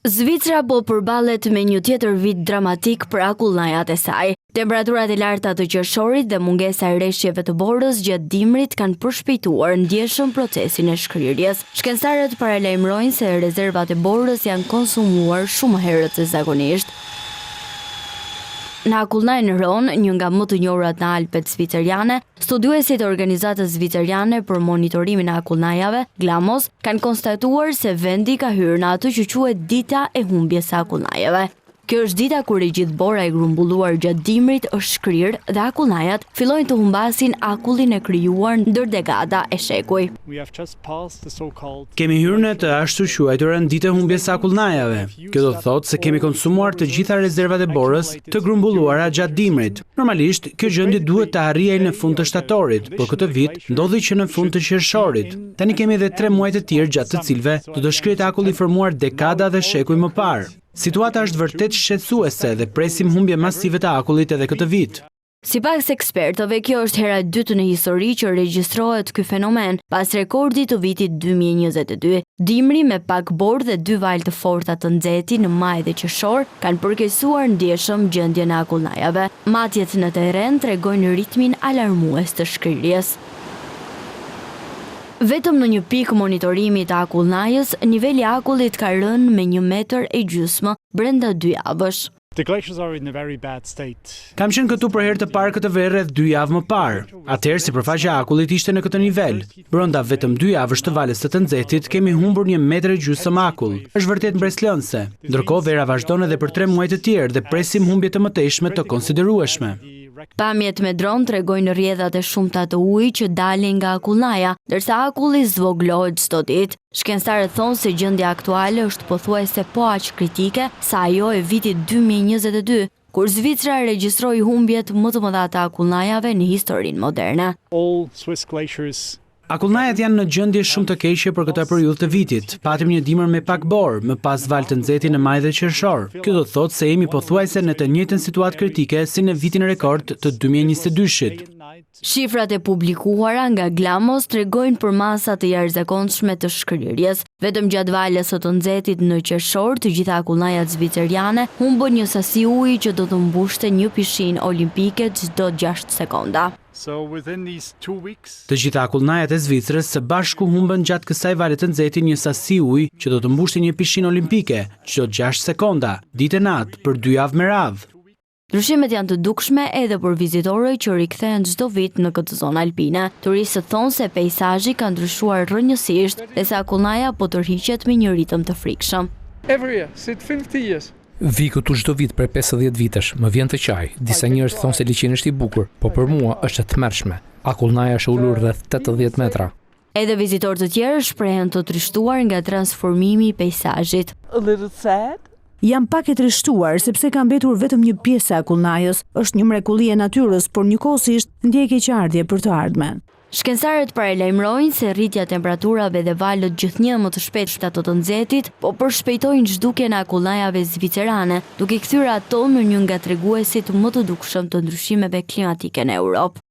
Zvicra po përballet me një tjetër vit dramatik për akullnajat e saj. Temperaturat e larta të qershorit dhe mungesa e reshjeve të borës gjatë dimrit kanë përshpejtuar ndjeshëm procesin e shkrirjes. Shkencëtarët paralajmërojnë se rezervat e borës janë konsumuar shumë më herët se zakonisht. Në akullnajën Rhone, një nga më të njohurat në Alpet zviceriane, studiuesit e Organizatës Zviceriane për Monitorimin e Akullnajave, Glamos, kanë konstatuar se vendi ka hyrë në atë që quhet dita e humbjes së akullnajave. Kjo është dita kur e gjithë bora e grumbulluar gjatë dimrit është shkrirë dhe akullnajat fillojnë të humbasin akullin e krijuar ndër dekada e shekuj. Kemi hyrë në të ashtuquajturën ditë e humbjes së akullnajave. Kjo do të thotë se kemi konsumuar të gjitha rezervat e borës të grumbulluara gjatë dimrit. Normalisht, kjo gjendje duhet të arrihej në fund të shtatorit, por këtë vit ndodhi që në fund të qershorit. Tani kemi edhe tre muaj të tjerë gjatë të cilëve do të shkrihet akulli i formuar dekada dhe shekuj më parë. Situata është vërtet shqetësuese dhe presim humbje masive të akullit edhe këtë vit. Sipas ekspertëve, kjo është hera e dytë në histori që regjistrohet ky fenomen, pas rekordit të vitit 2022. Dimri me pak borë dhe dy valë të forta të nxehti në maj dhe qershor kanë përkeqësuar ndjeshëm gjendjen e akullnajave. Matjet në terren tregojnë ritmin alarmues të shkrirjes. Vetëm në një pikë monitorimi të akullnajës, niveli i akullit ka rënë me një metër e gjysmë brenda dy javësh. Kam qenë këtu për herë të parë këtë verë rreth dy javë më parë. Atëherë sipërfaqja e akullit ishte në këtë nivel. Brenda vetëm dy javësh të valës së të nxehtit kemi humbur një metër e gjysmë akull. Është vërtet mbresëlënëse. Ndërkohë vera vazhdon edhe për tre muaj të tjerë dhe presim humbje të mëtejshme të konsiderueshme. Pamjet me dron tregojnë rrjedhat e shumta të ujit që dalin nga akullnaja, ndërsa akulli zvogëlohet çdo ditë. Shkencëtarët thonë se gjendja aktuale është pothuajse po aq kritike sa ajo e vitit 2022, kur Zvicra regjistroi humbjet më të mëdha të akullnajave në historinë moderne. Akullnajat janë në gjendje shumë të keqe për këtë periudhë të vitit. Patëm një dimër me pak borë, më pas valë të nxehti në maj dhe qershor. Kjo do të thotë se jemi pothuajse në të njëjtën situatë kritike si në vitin rekord të 2022-shit. Shifrat e publikuara nga Glamos tregojnë përmasa të jashtëzakonshme të shkrirjes. Vetëm gjatë valës së të nxehtit në qershor, të gjitha akullnajat zviceriane humbën një sasi uji që do të mbushte një pishinë olimpike çdo 6 sekonda. Të gjitha akullnajat e Zvicrës së bashku humbën gjatë kësaj vale të nxehti një sasi uji që do të mbushte një pishinë olimpike çdo 6 sekonda, ditë e natë, për dy javë me radhë. Ndryshimet janë të dukshme edhe për vizitorët që rikthehen çdo vit në këtë zonë alpine. Turistët thonë se peisazhi ka ndryshuar rrënjësisht dhe se akullnaja po tërhiqet me një ritëm të frikshëm. Every year, since 50 years. Vij këtu çdo vit prej 50 vitesh, më vjen të qaj. Disa njerëz thonë se liqeni është i bukur, po për mua është e tmerrshme. Akullnaja është ulur rreth 80 metra. Edhe vizitorë të tjerë shprehen të trishtuar nga transformimi i peisazhit. A little sad. Jam pak e trishtuar sepse ka mbetur vetëm një pjesë e akullnajës. Është një mrekulli e natyrës, por njëkohësisht ndjej keqardhje për të ardhmen. Shkencëtarët paralajmërojnë se rritja e temperaturave dhe valët gjithnjë më të shpeshta të të nxehtit po përshpejtojnë zhdukjen e akullnajave zvicerane, duke kthyer ato në një nga treguesit më të dukshëm të ndryshimeve klimatike në Europë.